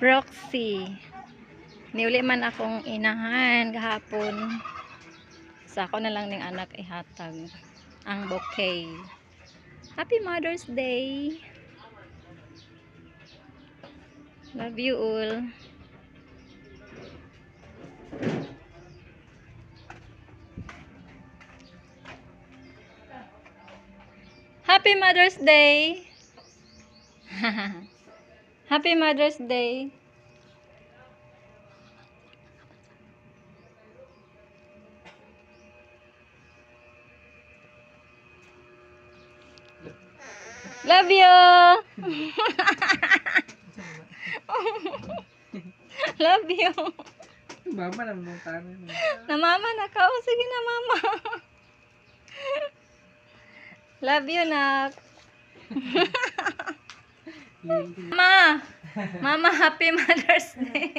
Roxy. Niuli man akong inahan gahapon. Sa ako na lang ning anak ihatag ang bouquet. Happy Mother's Day. Love you all. Happy Mother's Day. Happy Mother's Day. Love you. Love you. Mama naman nung tanan. Namama na ka. Oh, sige na, mama. Love you, nak. Mama! Mama, happy Mother's Day.